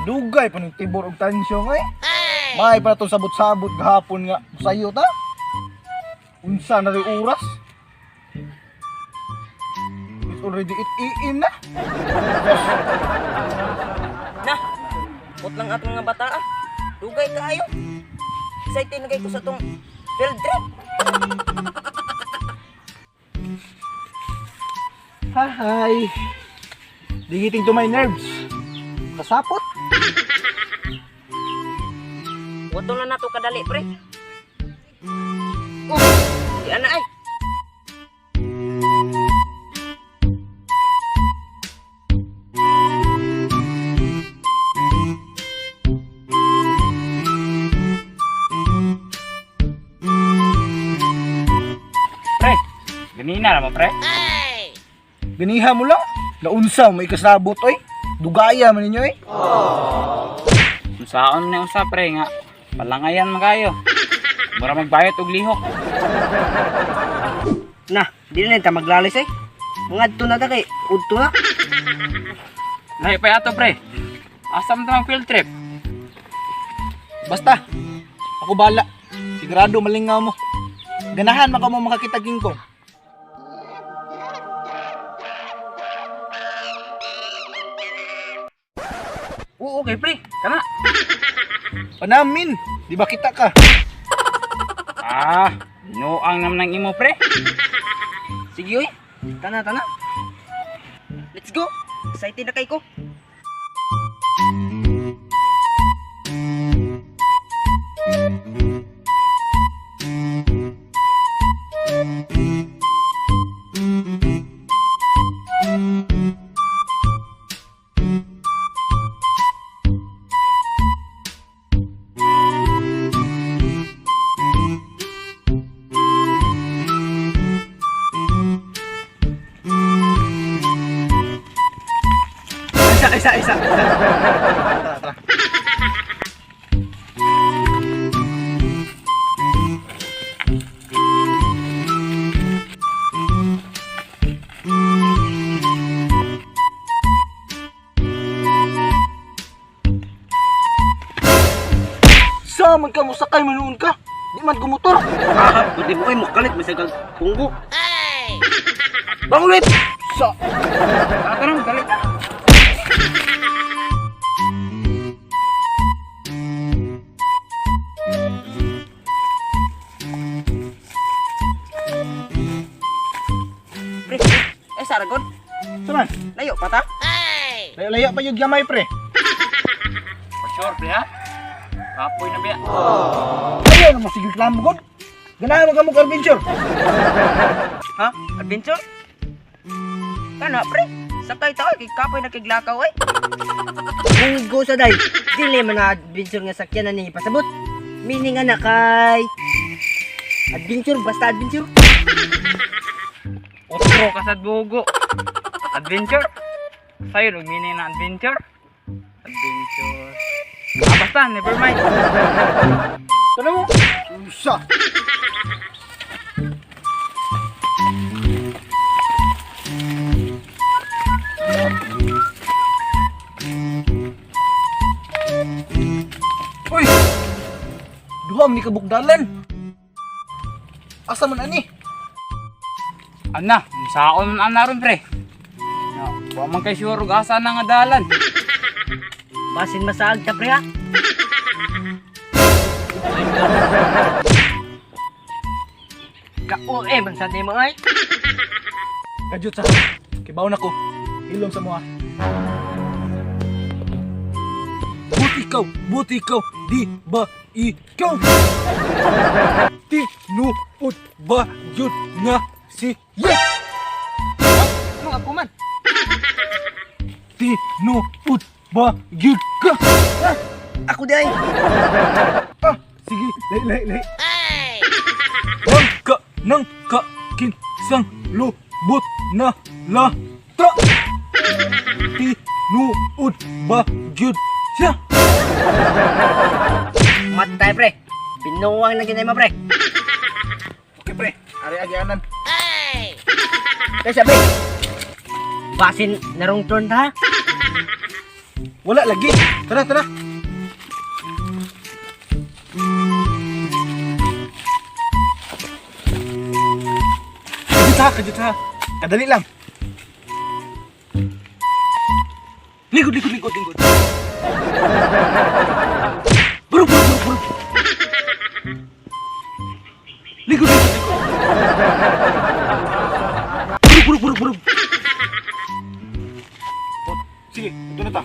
Dugay pa ning tibor og tansyong eh. May pa na tong sabot-sabot gahapon nga sayo ta. Unsa na rin oras? It's already 8 AM na. Na, put lang atong mga bata ah. Dugay kaayo. Excited na kay ko sa tong field trip. Hi. Digiting to my nerves. Kasapot. Wato na nato kadali, pre. Oh, di ana ay. Pre, ganina na mo pre. Ganiha mo lang. Naunsa may kasabot oy. Dugaya man ninyo eh. Unsaon na unsa pre nga. Palangayan man kayo. Mura magbayot og lihok. Na, di na ta maglalis eh. Ngadto na ta kay udto na. Lahi pa ato pre. Asa man ta mag field trip? Basta. Ako bala. Sigurado malingaw mo. Ganahan man ka mo makakita kingkong. Oo, okay pre. Kana. Panamin, di ba kita ka? Ah, binuang naman ang imo pre. Sige oy. Tana tana. Let's go. Excited na kay ko. Isa, isa, isa. Tara, tara. Sa man ka mo sakay man noon ka. Di man gumutor. Ah, pwede mo kay mukalit masagal punggo. Bangulit. Sa Tara, tara, dali ta. Pre, eh Saragon, Saman. layo pa ta? Layo-layo pa yung gamay pre. For sure pre ha. Kapoy na biya. Ayaw na mo sige klamo god. Ganahan mo ka mo adventure. Ha? Adventure? Kana pre, sakay ta oy kay kapoy na kiglakaw ay. Punggo sa day. Dili man na adventure nga sakyan na ni pasabot. Meaning nga na kay adventure basta adventure. Otro ka sa bugo. Adventure. Sayo og meaning na adventure. Adventure. Ah, basta, never mind. Tara mo. Usa. Uy! Duha man ni kabukdalan. Asa man ani? Ana, saon man ana ron pre. Ya, wa man kay sure og asa na nga dalan. Basin masaag ta pre ha. Kao eh man sa nimo ay. Kajut sa. Kibaw na ko. Ilong sa mua. Buti ikaw, buti ikaw, di ba ikaw? Tinuod ba yun nga siya? Ano ako man? Tinuod ba yun ka? Ako di ay. Ah, sige, lay, lay, lay. Nang ka, nang ka, kinsang lubot na latra. Tinuod ba yun siya? Matay pre. Binuwang na ginay mo pre. Okay pre, ari agianan. Kay sabi. Basin narong turn ta. Ha? Wala lagi. Tara, tara. Kadyo ta, kadyo ta. Kadali lang. Likod, likod, likod, likod. Bro, bro, bro, bro. Likod, likod, likod. Bro, bro, bro, bro. Sige, ito na ta.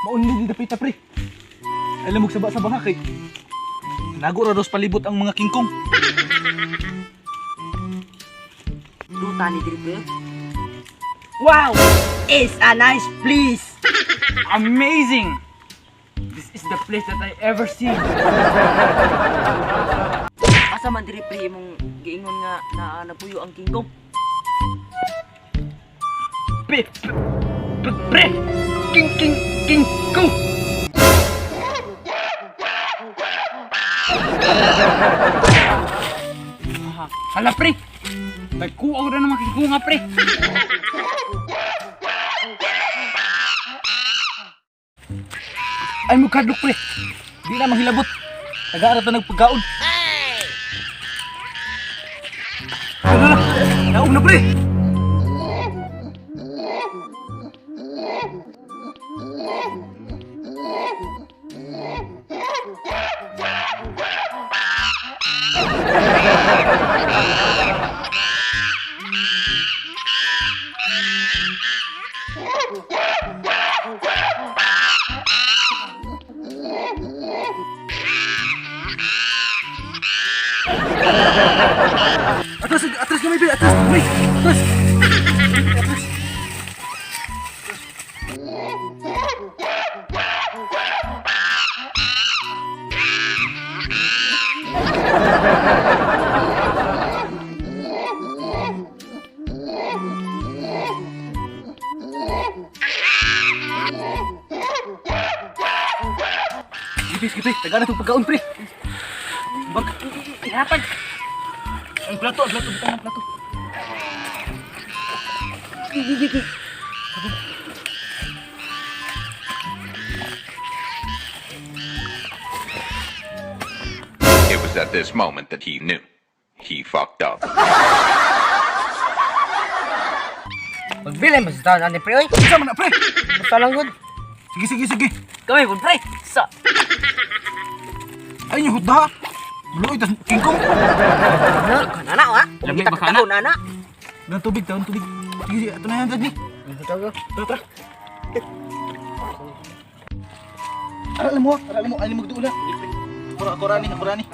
Maunli di dapita pre. Alam mo saba sa banga kay. Nago ra dos palibot ang mga kingkong. Duta ni diri pre. Wow! It's a nice place. Amazing! This is the place that I ever seen. Asa man diri pre imong giingon nga naa napuyo ang King Kong? Pre! Pre! Pre! King king king kong. Hala pre! Nagkuha na naman kingkong nga pre! Ay mo kadlok pre. Di na mahilabot. Tagaara ta nagpagkaon. Tara na. Naog na pre. Atras, atras kami pre, atras pre. Atras. Atras. Sige, sige, pre. Taga na itong pagkaon, pre. Bag. Ihatag! Ang plato, ang plato, butang ang plato. It was at this moment that he knew. He fucked up. Magbilay mo sa taon ani pre oy. Isa man na, pre. Basta lang gud. Sige, sige, sige. Kami pud pre. Sa Ay, yung hutda. Luoy, tas kingkong. Kana na ha. Lami Kita ba kana? na na. Dahan tubig, dahan tubig. Sige, sige, ito na yan, Daddy. Ito Tara, tara. Aral mo, aral mo, alin magduula. Ako, ako rani, ako rani.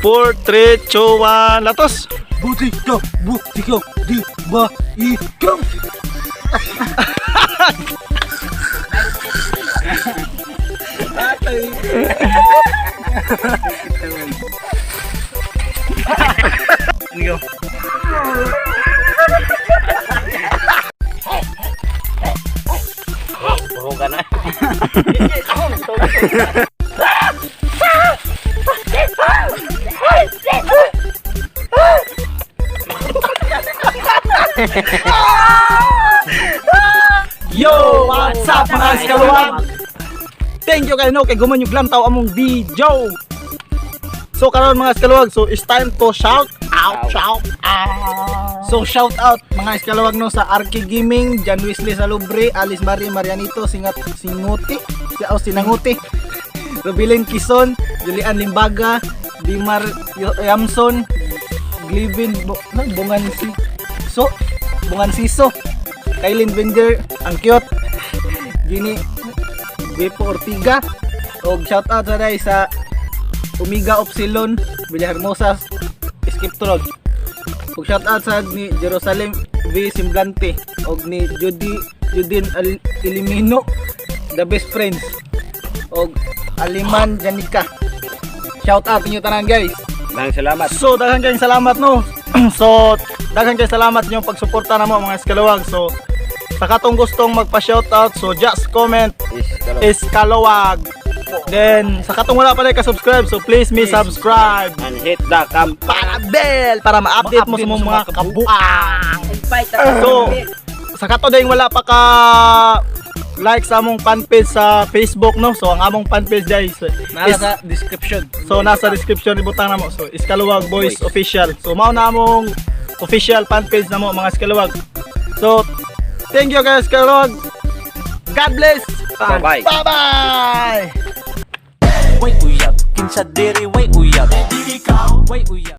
4, 3, 2, 1, latos! Buti ka, buti ka, di ba ikaw? Go. Puro ka na. Yo! What's up, mga iskaluwag? Thank you kayo, no, kay guman yung glamtaw among video. So karon, mga iskaluwag, so it's time to shout out, shout out. So shout out, mga iskaluwag, no, sa Arki Gaming, Jan Wesley Salubre, Alice Marie Marianito, Singat Singuti, si oh, Sinanguti, Rubilin Quezon, Julian Limbaga, Dimar Yamson, Glivin ano, Bungan si So, Bungan Siso, Kailin Bender, ang cute. Gini Bepo Ortiga. Og shout out sa day sa Omega Opsilon, Villahermosa, Skiptrog. Og shout out sa ni Jerusalem V Simblante og ni Judy Judin Elimino, the best friends. Og Aliman Janika. Shout out inyo tanan, guys. Maraming salamat. So daghan kayong salamat, no. So daghan kayong salamat inyong pagsuporta namo, mga iskaluwag. So sa katong gustong magpa-shoutout, so just comment "iskaluwag". Then sa katong wala pa na ka-subscribe, so please me subscribe And hit the cam para bell para ma-update mo sa mga kabuang. Fight. So sa kato ding wala pa ka like sa among fanpage sa Facebook, no. So ang among fanpage, guys, is Nasa description. So nasa description ibutang namo. So Iskaluwag Boys Official. So mao na among official fan page namo, mga Iskaluwag. So thank you guys, Iskaluwag. God bless. Bye-bye. Bye-bye. Way uyab, kinsa diri way uyab. Way uyab.